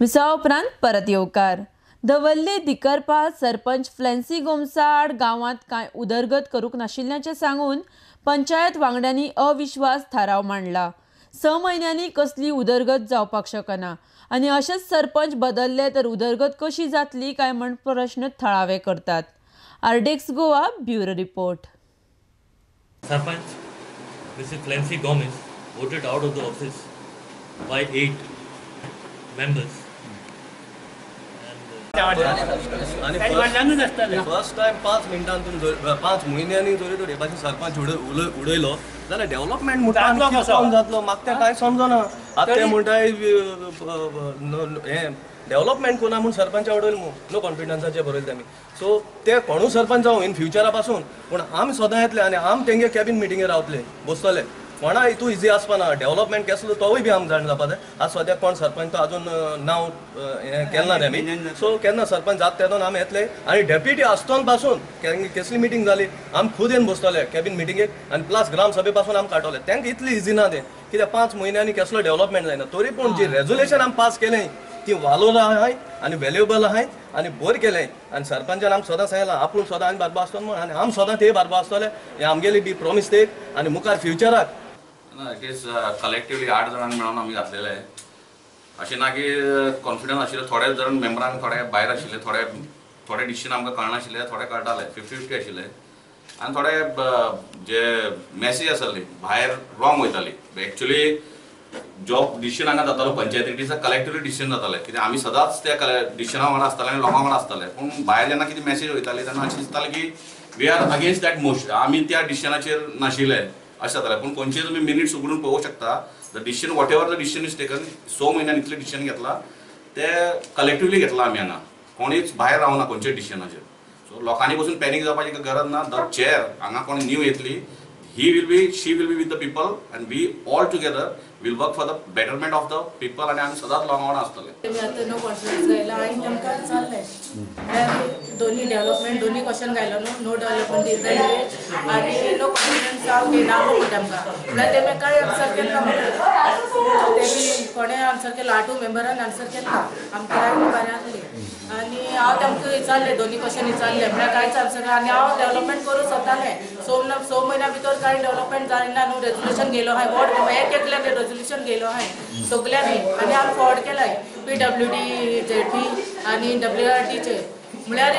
मिसावा उपरांत परत येवकार. दवर्ली दिकरपा सरपंच फ्लॅन्सी गोम्सा आड गांवांत कांय उदरगत करूंक नाशिल्ल्याचें सांगून पंचायत वांगड्यांनी अविश्वास थाराव मांडला. 6 म्हयन्यांनी कसली उदरगत जावपाक शकना आनी अशेंच सरपंच बदलले तर उदरगत कशी जातली काय म्हण प्रश्न थळावे करतात. RDX Goa bureau report. Sarpanch Mrs. Flancy Gomez voted out of the office by 8 members. First time 5 मिनटां 5 म्हयन्यांनी जरी तर हे भाशेन सरपंच उडयलो जाल्यार डेव्हलपमेंट म्हणटा जातलो, म्हाका तें कांय समजना. आतां ते म्हणटाय हें डेव्हलपमेंट कोना म्हूण सरपंचा उडयलो म्हूण नो कॉन्फिडन्साचें बरयलें तेमी. सो ते कोणूय सरपंच जावं इन फ्युचरा पासून, पूण आमी सदां येतले आनी आमी तेंगे कॅबिन मिटिंगे रावतले बसतले. कोणा हितू इजी आसपा ना, डेव्हलपमेंट केसलो तोवूय बी आमकां जाण जावपा जाय. आज सद्याक कोण सरपंच तो अजून नांव हें केलें ना तेमी. सो केन्ना सरपंच जाता तेदोन आमी येतले आनी डेप्युटी आसतोन पासून केसली मिटींग जाली आमी खूद येवन बसतले कॅबिन मिटिंगेक आनी प्लस ग्रामसभे पासून आमी काडटले. तांकां इतली इजी ना तें, कित्याक 5 म्हयन्यांनी केसलो डेव्हलपमेंट जायना. तरी पूण जी रेजोल्युशन आमी पास केलें ती वालोर आहाय आनी व्हॅल्युएबल आहाय आनी बरें केलें. आनी सरपंचान आमकां सदां सांगलां आपूण सदां आनी बारबा आसतलो म्हूण आनी आमी सदां ते बारबा आसतले. हें आमगेली बी प्रॉमीस ते आनी मुखार फ्युचराक ना it is collectively 8 जाणांक मेळून आमी घातलेले. अशें ना की कॉन्फिडन्स आशिल्ले, थोडे जाण मेंबरांक थोडे भायर आशिल्ले, थोडे थोडे डिसिजन आमकां कळनाशिल्ले, थोडे कळटाले, 50-50 आशिल्ले आनी थोडे जे मॅसेज आसली भायर रॉंग वयताली. एक्चुली जॉब डिसिजन हांगा जातालो पंचायती it is a collectively decision जातालें, कित्याक आमी सदांच त्या डिसिजना वांगडा आसताले आनी लोकां वांगडा आसताले. पूण भायर जेन्ना कितें मॅसेज वयताली तेन्ना अशें दिसतालें की we are against that motion, आमी त्या डिसिजनाचेर नाशिल्ले अशें जातालें. पूण खंयचे तुमी मिनिट्स उगडून पळोवंक शकता, the decision whatever the decision is taken, 6 म्हयन्यान इतलें डिसिजन घेतलां ते कलेक्टिवली घेतलां आमी हांगा, कोणीच भायर रावना खंयच्या डिसिजनाचेर. सो लोकांनी पसून पॅनीक जावपाची गरज ना. The chair हांगा कोण न्यू येतली, he will be, she will be with the people and we all together will work for the betterment of the people आणि आमी सदांच लोकां वांगडा आसतले. आतां नो कॉन्फिडन्स घायला आनी तांकां विचारलें दोनी डेव्हलपमेंट दोनी क्वेश्चन घायलो न्हू, नो डेव्हलपमेंट is the आनी नो कॉन्फिडन्स हांव घेयना म्हणटा आमकां. म्हळ्यार तेमी कांय आन्सर केलें ना म्हाका, तेमी कोणें आन्सर केलो 8 मेंबरान आन्सर केलें ना आमकां, कांय बरें आसलें. आनी हांव तांकां विचारलें दोनी क्वेश्चन विचारलें म्हळ्यार कांयच आन्सर. आनी हांव डेव्हलपमेंट करूंक सोदतालें, 6 म्हयन्या भितर कांय डेव्हलपमेंट जायना न्हू. रेजोल्युशन घेयलो हांवें, वॉर्ड एक एकल्यान रेजोल्युशन घेयलो हांवें सगल्यांनी आनी हांवें फॉरवर्ड केलाय PWD ZP आनी WRDचे. म्हळ्यार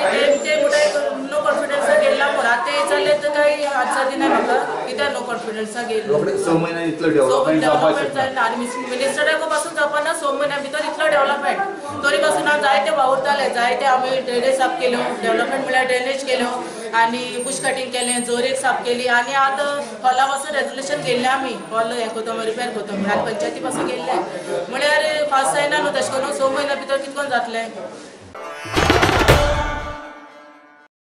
ते म्हणटा नो कॉन्फिडन्सा घेयला म्हूण. आतां ते विचारलें तर कांय आन्सर दिना म्हाका, कित्याक नो कॉन्फिडन्सा घेयलो, 6 म्हयन्यान इतलो डेव्हलपमेंट जायना. आनी मिनिस्टराक पासून जावपा 6 म्हयन्या भितर इतलो डेव्हलपमेंट, तरी पासून हांव जायते वावुरतालें, जायते आमी ड्रेनेज साफ केल्यो, डेव्हलपमेंट म्हळ्यार ड्रेनेज केल्यो आनी बुश कटींग केलें, जोरेक साफ केली. आनी आतां हॉला पासून रेजोल्युशन घेयल्लें आमी, हॉल हें करता रिपेर करता म्हणून, आनी पंचायती पासून घेयल्लें. म्हळ्यार फास्ट जायना न्हू तशें करून 6 म्हयन्या भितर कितें करून जातलें.